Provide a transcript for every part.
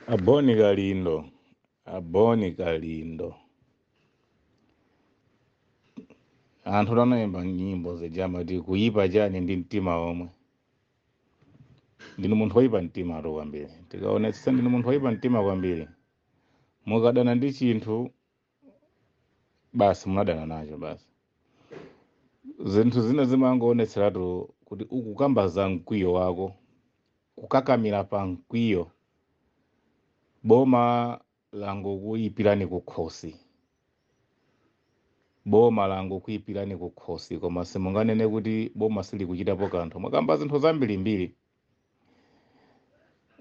Aboni Kalindo, Aboni Kalindo, anthu anayimba nyimbo zija amati kuyipa chani ndi mtima omwe. Ndinu munthu woyipa mtima tu kwambiri. Tikaonetsetsa, ndinu munthu woyipa mtima kwambiri. Mukadana ndi chinthu, basi, munadana nacho basi. Zinthu zina zimangoonetseratu kuti ukukamba za mkwiyo wako, kukakamira pa mkwiyo. Boma langokuyipirani kukhosi, boma langokuyipirani kukhosi, koma simunganene kuti boma silikuchitapo kanthu. Mwakamba zinthu zambirimbiri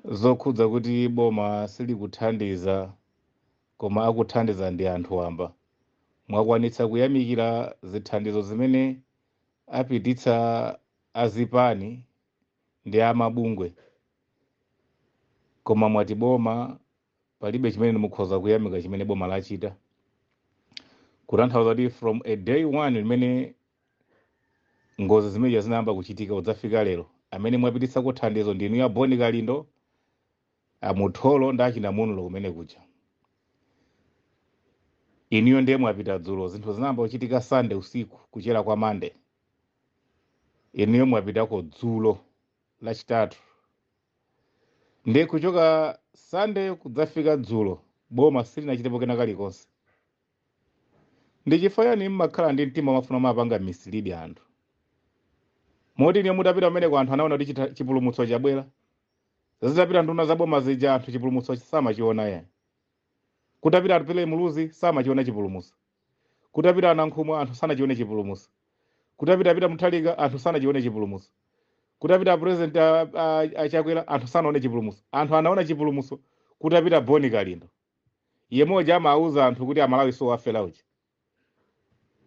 zokhudza kuti boma silikuthandiza, koma akuthandiza ndi anthu wamba. Mwakwanitsa kuyamikira zithandizo zimene apititsa azipani ndi amabungwe, koma mwati boma palibe chimene mukhoza kuyamika chimene boma lachita, kutanthauza kuti from a day one limene ngozi zimene zinayamba kuchitika kudzafika lero, amene mwapititsa kuthandizo ndinu ya Boni Kalindo, amutholo ndi achinamunulo kumene kuja. Inuyo ndiye mwapita dzulo. Zinthu zinayamba kuchitika Sunday usiku kuchera kwa Monday. Inuyo mwapitako dzulo Lachitatu. Ndiye kuchoka Sunday kudzafika dzulo, boma silinachitepo kena kalikonse. Ndi chifukwa chani mmakhala ndi mtima mafuna mapanga mislead anthu, moti ine mutapita pameneko anthu anaona kuti chipulumutso chabwera? Zitapita nduna za boma zija, anthu chipulumutso samachiona yani. Kutapita Atupele Muluzi, samachiona chipulumutso. Kutapita Anankhumwa, anthu sanachione chipulumutso. Kutapita Peter Mutharika, anthu sanachione chipulumutso. Kutapita President Achakwera, anthu sanaone chipulumutso. Anthu anaona chipulumutso kutapita Boni Kalindo, yemoja amauza anthu kuti Amalawi so afera uja.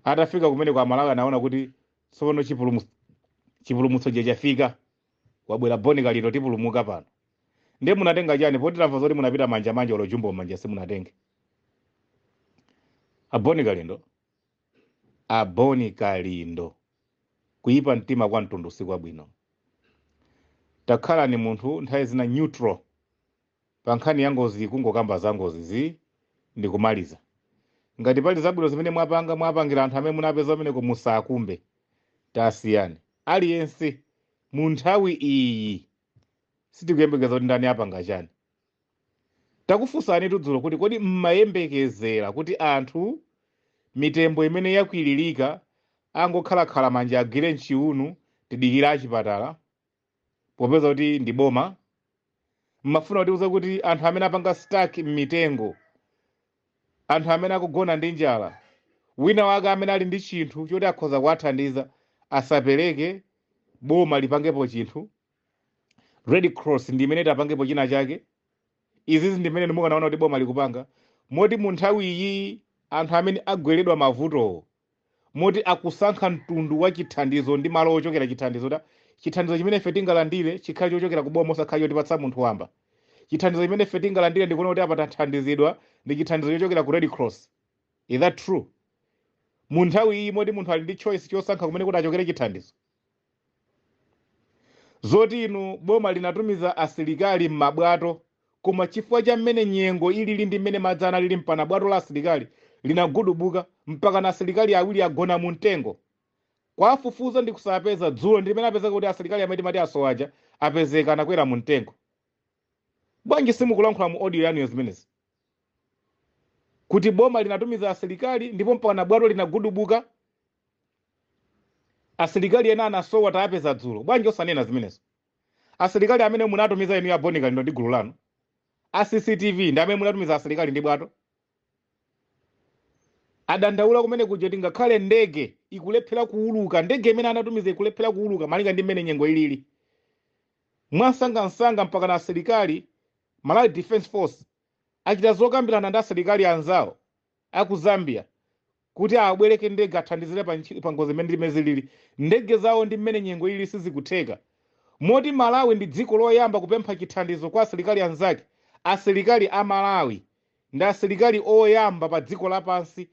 Atafika kumeneko, Amalawi anaona kuti tsopano chipulumutso je chafika, wabwera Boni Kalindo, tipulumuka pano. Ndiye munatenga chani, poti tamva zoti munapita manja manja, olo jumbo manja simunatenge? Aboni Kalindo, Aboni Kalindo, kuyipa mtima kwa mtundu si kwabwino. Takhala ni munthu nthawi zina neutral pa nkhani ya ngozi, kungokamba za ngozi zi ndi kumaliza. Ngati pali zabwino zimene mwapanga, mwapangira anthu amene munapeza pameneko, musakumbe, tasiyani. Aliyense mu nthawi iyi sitikuyembekeza kuti ndani apanga chani. Takufunsani dzulo kuti kodi mmayembekezera kuti anthu mitembo imene yakwiririka angokhalakhala manja agwire mchiunu, tidikire achipatala, popeza kuti ndi boma? Mmafuna kutiuza kuti anthu amene apanga stuck m'mitengo, anthu amene akugona ndi njala, wina wake amene ali ndi chinthu choti akhoza kuwathandiza asapereke, boma lipangepo chinthu, Red Cross ndi imene itapangepo china chake? Izizi ndi mmene mukanaona kuti boma likupanga, moti mu nthawi iyi anthu amene agweredwa mavutowo, moti akusankha mtundu wa chithandizo ndi malo ochokera chithandizo, ta chithandizo chimene ife tingalandire chikhale chochokera ku boma, osakhala chotipatsa munthu wamba. Chithandizo chimene ife tingalandire ndikuona kuti apa tathandizidwa ndi chithandizo chochokera ku Red Cross. Is that true? Mu nthawi iyi moti munthu ali ndi choice chosankha kumene kuti achokere chithandizo, zoti inu boma linatumiza asilikali m'mabwato, koma chifukwa cha mmene nyengo ilili ndi mmene madzi analili, mpana bwato la asilikali linagudubuka, mpaka na asilikali awiri agona mu mtengo. Kwafufuza ndi kusapeza. Dzulo ndi limene apezeka kuti asilikali amene timati asowaja apezeka, anakwera mu mtengo. Bwanji simukulankhula mu audio yanuyo zimenezi, kuti boma linatumiza asilikali ndipo mpaka bwato linagudubuka, asilikali ena anasowa, tayapeza dzulo? Bwanji osanena zimenezo? Asilikali amene munatumiza inu ya Boni Kalindo ndi gulu lanu a CCTV ndi amene munatumiza asilikali ndi bwato. Adandaula kumene kuja kuti ngakhale ndege ikulephera kuuluka, ndege imene anatumiza ikulephera kuuluka malinga ndi mmene nyengo ilili. Mwansangansanga mpaka na asilikali Malawi Defense Force achita zokambirana ndi asilikali anzawo aku Zambia kuti abwereke ndege athandizire pa ngozi imene ndimene zilili. Ndege zawo ndi mmene nyengo ilili sizikutheka, moti Malawi ndi dziko loyamba kupempha chithandizo kwa asilikali anzake. Asilikali a Malawi ndi asilikali oyamba pa dziko lapansi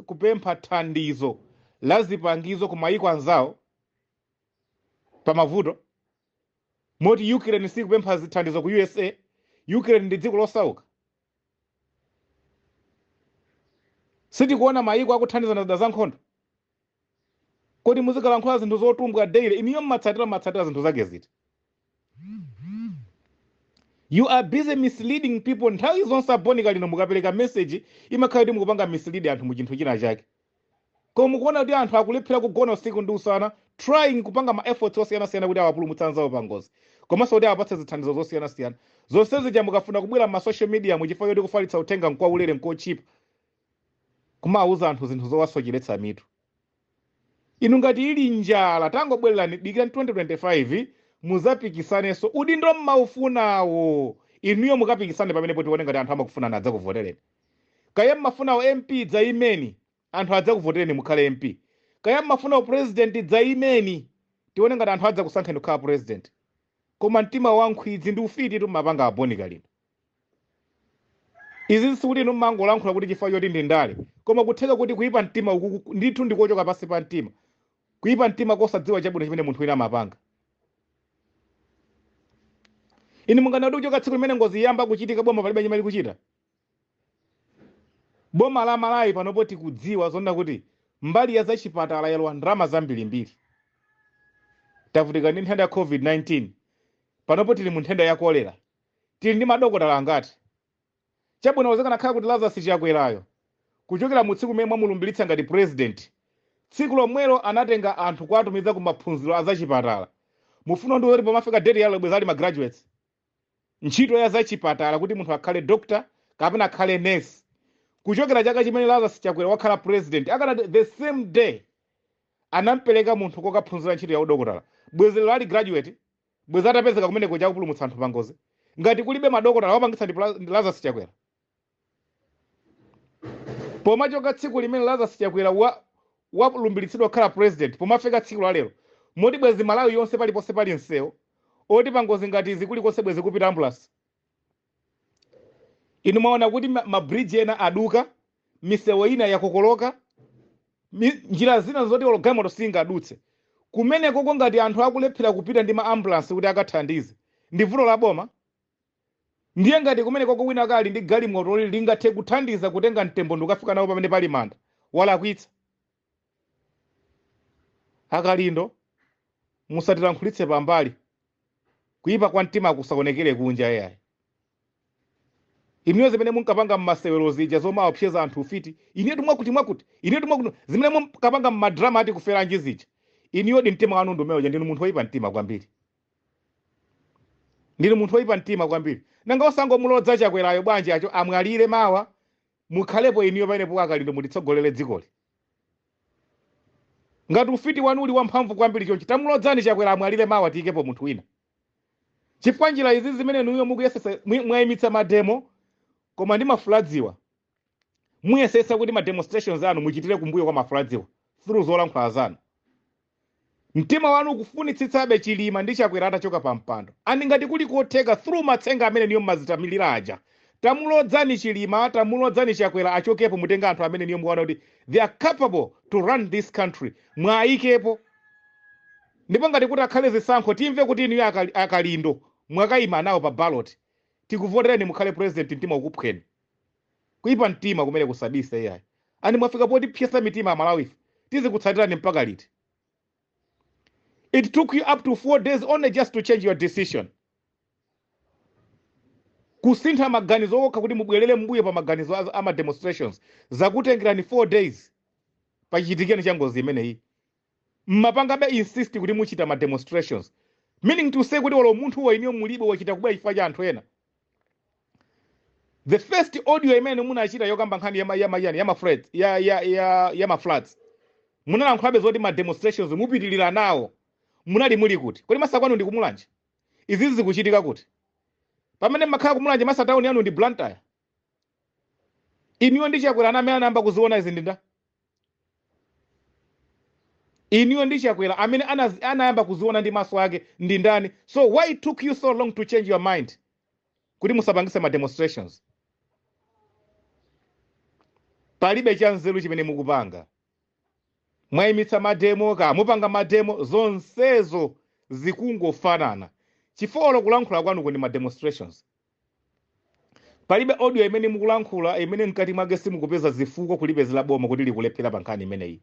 kupempha thandizo la zipangizo ku mayiko anzawo pa mavuto, moti Ukraine sikupempha zithandizo ku USA, Ukraine ndi dziko losauka? Sitikuona mayiko akuthandizana zida za nkhondo? Kodi muzikalankhula zinthu zotumbwa daily? Inuyo mmatsatira zinthu zake ziti? You are busy misleading people nthawi zonse. A Bon Kalindo, mukapereka message imakhala kuti mukupanga mislead anthu mu chinthu china chake, koma mukuona kuti anthu akulephera kugona usiku ndi usana, trying kupanga ma efforts osiyanasiyana kuti awapulumutse anzawo pa ngozi, komanso kuti awapatse zithandizo zosiyanasiyana. Zonse zija mukafuna kubwera ma social media, muchifukwa choti kufalitsa uthenga nkwaulere, nkochipa, kumawuza anthu zinthu zowasocheretsa mitu. Inu ngati ili njala, tangobwererani, dikirani 2025, muzapikisanenso udindo mmaufunawo. Inuyo mukapikisane pamenepo, tione ngati anthu amakufunani adzakuvotereni. Kaya mmafunawo MP, dzayimeni, anthu adzakuvotereni mukhale MP. Kaya mmafunawo president, dzayimeni, tione ngati anthu adzakusankheni kukhala president. Koma mtima wankhwidzi ndi ufiti tumapanga, a Bon Kalindo. Izi sikuti inu mmangolankhula kuti chifukwa choti ndi ndale, koma kutheka kuti kuyipa mtima uku ndithu ndikochoka pansi pa mtima, kuyipa mtima kosadziwa chabwino chimene munthu wina amapanga. Inu munganena kuti kuchoka tsiku limene ngozi iyamba kuchitika, boma palibe chimene likuchita? Boma la Malawi panopo tikudziwa zonena kuti mbali ya zachipatala yalowa ndalama zambirimbiri. Tavutika ndi nthenda ya COVID-19, panopo tili mu nthenda ya kolera. Tili ndi madokotala angati? Chabwino, zikanakhala kuti Lazarus Chakwerayo, kuchokera mu tsiku limene mwamulumbiritsa ngati president, tsiku lomwelo anatenga anthu kuwatumiza ku maphunziro a zachipatala, mufuna ndi kuti pomafika date yalo bweza ali ma graduates? Ntchito ya zachipatala, kuti munthu akhale doctor kapena akhale nurse, kuchokera chaka chimene Lazarus Chakwera wakhala president, akanati the same day anampereka munthu kokaphunzira ntchito ya udokotala, bwezi lero ali graduate, bwezi atapezeka kumeneko chakupulumutsa anthu pangozi. Ngati kulibe madokotala, wapangitsa ndi Lazarus Chakwera? Pomachoka tsiku limene Lazarus Chakwera walumbiritsidwa kukhala president, pomafika tsiku la lero, moti bwezi Malawi yonse paliponse pali msewu oti pangozi ngati izi kulikonse bwezi kupita ambulance. Inu mwaona kuti ma bridge ena aduka, misewu ina yakokoloka, njira zina zoti olo galimoto singadutse. Kumenekoko ngati anthu akulephera kupita ndi ma ambulance kuti akathandize, ndi vuto la boma? Ndiye ngati kumenekoko wina akali ndi galimoto lingathe kuthandiza kutenga mtembo ndikukafika nawo pamene pali manda, walakwitsa? Akalindo, musatilankhulitse pambali. Kuyipa kwa mtima kusaonekere kunja yayi. Inuyo zimene munkapanga mmasewero zija zomaopseza anthu ufiti, inetu mwakuti mwakuti, inetu mwakuti, zimene munkapanga mmadrama ati kuferanji zija, inuyo di mtima wanu ndumeoja. Ndinu munthu woyipa mtima kwambiri, ndinu munthu woyipa mtima kwambiri. Nanga osangomulodza Chakwerayo bwanji acho amwalire mawa, mukhalepo inuyo pamenepo? Akalindo, mutitsogolere dzikoli. Ngati ufiti wanu uli wamphamvu kwambiri chonchi, tamulodzani Chakwera amwalire mawa, tiyikepo munthu wina, chifukwa njira izi zimene inuyo mukuyesesa, mwayimitsa mademo koma ndi mafuladziwa, muyesesa kuti ma demonstrations anu muchitire kumbuyo kwa mafuladziwa through zolankhula zanu. Mtima wanu ukufunitsitsabe Chilima ndi Chakwera atachoka pa mpando, and ngati kuli kotheka through matsenga amene niyo mmazitamilira aja, tamulodzani Chilima, tamulodzani Chakwera achokepo, mutenga anthu amene niyo mukuona kuti they are capable to run this country, mwayikepo. Ndipo ngati kuti akhale zisankho, timve kuti inuyo Akalindo mwakayima nawo pa ballot, tikuvotereni mukhale president. Mtima ukuphweni, kuyipa mtima kumene kusabisa iyayi. And mwafika poti pyesa mitima Amalawife, tizikutsatirani mpaka liti? It took you up to 4 days only just to change your decision, kusintha maganizo okha kuti mubwerere mbuyo pa maganizo ama demonstrations, zakutengerani 4 days. Pachitikeni cha ngozi imeneyi mmapangabe insist kuti muchita ma demonstrations, meaning to say kuti olo munthu wa iniyo mulibe, wachita kubwera chifukwa cha anthu ena. The first audio imene munachita yokamba nkhani ya ya ma floods, ya ma floods, munalankhulabe zoti ma demonstrations mupitilira nawo. Munali muli kuti? Kodi masa kwanu ndi kuMulanje? Izizi zikuchitika kuti pamene mmakhala kuMulanje? Masa town yanu ndi Blantyre? Inuyo ndi Chakwera amene anayamba kuziona izi ndinda? Inuyo ndi Chakwera amene anayamba kuziona ndi maso ake ndi ndani? So why it took you so long to change your mind kuti musapangise ma demonstrations? Palibe cha nzeru chimene mukupanga. Mwayimitsa mademo ka mupanga mademo, zonsezo zikungofanana, chifukwa kulankhula kwanuko ndi ma demonstrations. Palibe audio imene mukulankhula imene mkati mwake simukupeza zifukwa kulipezera boma kuti likulephera pa nkhani imeneyi.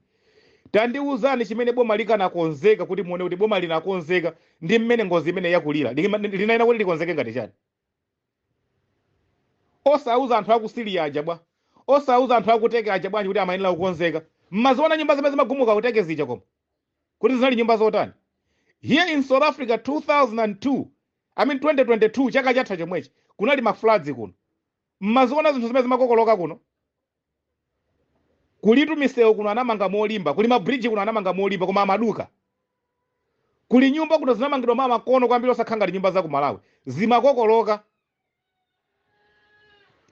Tandiwuzani chimene boma likanakonzeka kuti muone kuti boma linakonzeka ndi mmene ngozi imene yakulira. Linayenera kuti likonzeke ngati chani? Osauza anthu aku Syria aja bwa? Osauza anthu aku Turkey aja bwanji kuti amayenera kukonzeka? Mmaziona nyumba zimene zimagumuka ku Turkey zija, koma kuti zinali nyumba zotani? Here in South Africa, 2002, I mean 2022, chaka chatha chomwechi, kunali ma floods kuno. Mmaziona zinthu zimene zimakokoloka kuno? Kulitu misewu kuno anamanga molimba, kuli mabridge kuno anamanga molimba, koma amaduka. Kuli nyumba kuno zinamangidwa mwa makono kwambiri, osakhala ngati nyumba za ku Malawi, zimakokoloka.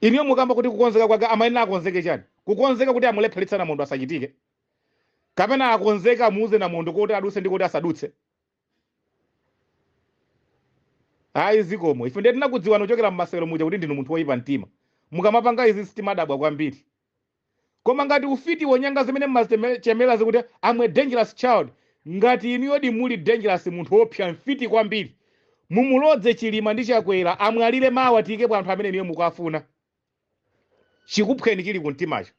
Iniyo mukamba kuti kukonzeka kwake amayenera akonzeke chani? Kukonzeka kuti amulepheretsa Namondwe asachitike, kapena akonzeke amuuze Namondwe kuti adutse ndi kuti asadutse? Ayi, zikomo. Ife ndiye tinakudziwani kuchokera mmasewero muja kuti ndinu munthu woyipa mtima. Mukamapanga izi sitimadabwa kwambiri, koma ngati ufiti wonyanga zimene mmazitechemera zikuti "I'm a dangerous child", ngati inuyodi muli dangerous, munthu wopsa, mfiti kwambiri, mumulodze Chilima ndi Chakwera amwalire mawa, tiyikepo anthu amene inuyo mukafuna. Chikuphweni chili kumtimacho.